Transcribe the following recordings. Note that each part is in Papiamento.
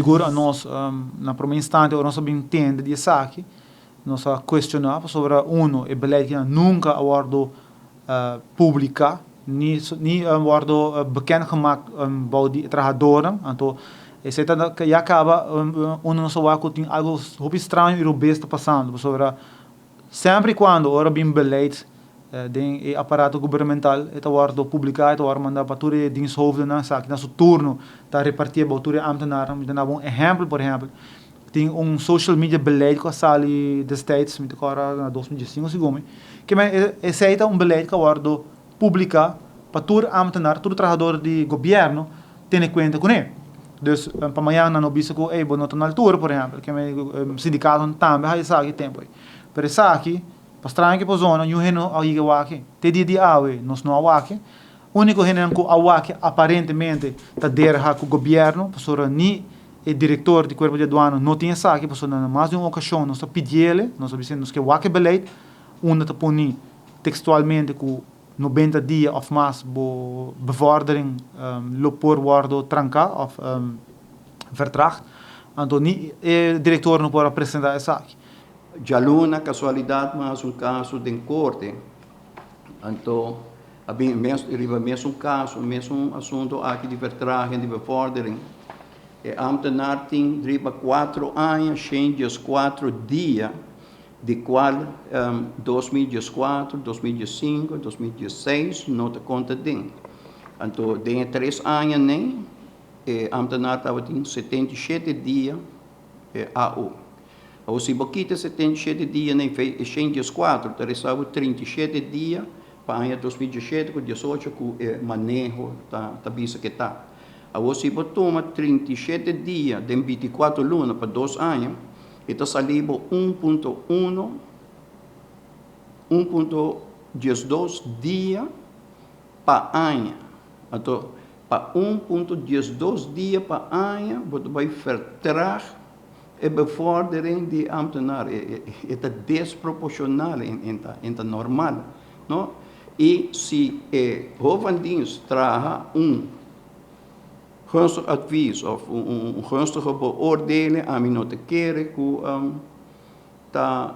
Sigur nos na prome instante ora nos a bin tende di esaki, nos a cuestiona pasobra uno e beleid kinan nunca a wordo publica ni ni a wordo bekend gemaakt bou di e trahadornan, anto esey ta ya caba uno nos a wak cu tin algo hopi straño y robes ta pasando pasobra Semper y cuando ora bin beleid den e aparato gubernamental e ta wordo publica, e ta wordo manda pa tur e diensthoofdennan, esaki na su turno ta reparti bao tur e ambtenarnan. Mi ta daba un ehempel, por ehempel, tin un social media beleid cu a sali destijds, mi ta corda na 2015 segun mi, ke men esey ta un beleid cu a wordo publica pa tur ambtenar, tur trahador di gobierno tene cuenta cune. Dus pa mañana nan no bisa cu ey bo no ta na altura, por ehempel, ke men sindicatonan tambe haci esaki tempo ey. Pero esaki, pa straño ke por zona, niun hende no a yega wak. Te dia di awe nos no a wak. Unico hendenan cu a wak aparentemente ta derha cu gobierno, pasobra ni e director di Cuerpo di Aduana no tin esaki, pasobra na mas di un ocasion nos ta pidiele, nos ta bis'e nos ke wak e beleid unda ta poni textualmente cu 90 dia of mas bo bevordering lo por wordo tranca of vertraagd. Anto ni e director no por a presenta esaki. Djaluna casualidad mas un caso den corte, anto a bin mes riba mesun caso, mesun asunto aki di vertraging di bevordering. E ambtenaar tin riba 4 aña 114 dia, di cual 2014, 2015, 2016 no ta conta den. Anto den e 3 aña nen e ambtenaar tabatin 77 dia AO. Awor si bo kita 77 dia na e 114, ta resta bo 37 dia pa aña 2017 ku 18 ku e maneho ta bisa ke ta. Awor si bo tuma 37 dia den 24 luna pa 2 aña, e ta sali bo 1.1, 1.12 dia pa aña. Anto pa 1.12 dia pa aña bo ta bai vertraag e bevordering di ambtenaar. E ta desproporcional en ta normal, no? Y si e Hof van Dienst traha un gunstig advies of un gunstige beoordeling, ami no ta kere cu ta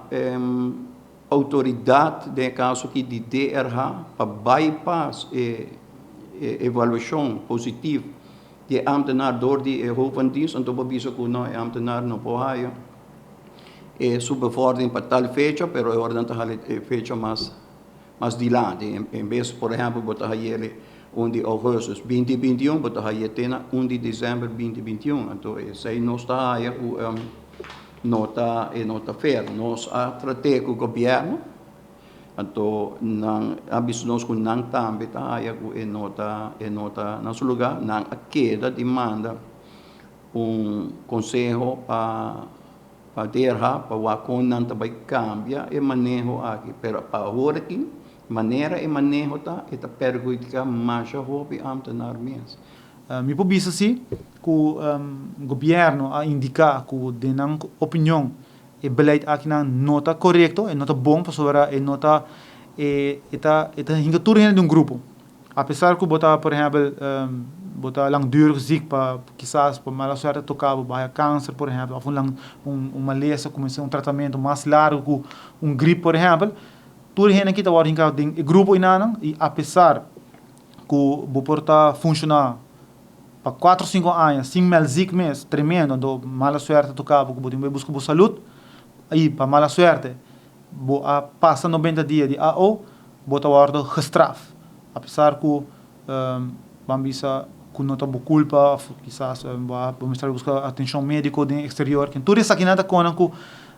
autoridad, den e caso aki di DRH, pa bypass e evaluacion positief di e ambtenaar door di e Hof van Dienst, anto bo bisa cu no, e ambtenaar no por haya e su bevordering pa tal fecha, pero e ora nan ta hala e fecha mas mas dilanti. En bes, por ehempel, bo ta hayele 1 di augustus 2021, bo ta haye te na 1 di december 2021. Anto esey nos ta haya cu no ta, e no ta fair. Nos a trate cu gobierno, anto nan a bisa nos cu nan tambe ta haya cu e no ta na su lugar. Nan a keda di manda un conseho pa DRH pa wak con nan ta bay cambia e maneho aki. Pero pa awor aki, manera e maneho ta, e ta perhudica masha hopi ambtenaar mes. Mi por bisa si cu gobierno a indica cu den nan opinion e beleid aki nan no ta corecto, e no ta bon pasobra e no ta e ta hinca tur hende den un grupo. A pesar cu bo ta, por ehempel, bo ta langdurig ziek pa kisas pa mala suerte toca bo haya cancer, por ehempel, of un malesa cu mester un tratamento mas largo cu un griep, por ehempel, tur hende aki ta wordo hinca den e grupo enanan y a pesar cu bo por ta funciona pa 4 o 5 aña sin meld ziek mes, tremendo, anto mala suerte toca bo cu bo tin cu busca bo salud y pa mala suerte bo a pasa 90 dia di AO, bo ta wordo gestraft. A pesar cu ban bisa cu no ta bo culpa of kisas bo mester busca atencion medico den exterior. Tur esakinan ta conan cu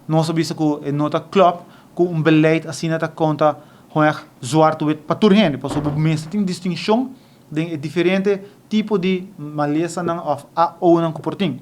nos a bisa cu e no ta klop cu un beleid asina ta conta gewoon echt zwart-wit pa tur hende. Pasobra bo mester tin distincion den e diferente tipo di malesanan of AO-nan cu por tin.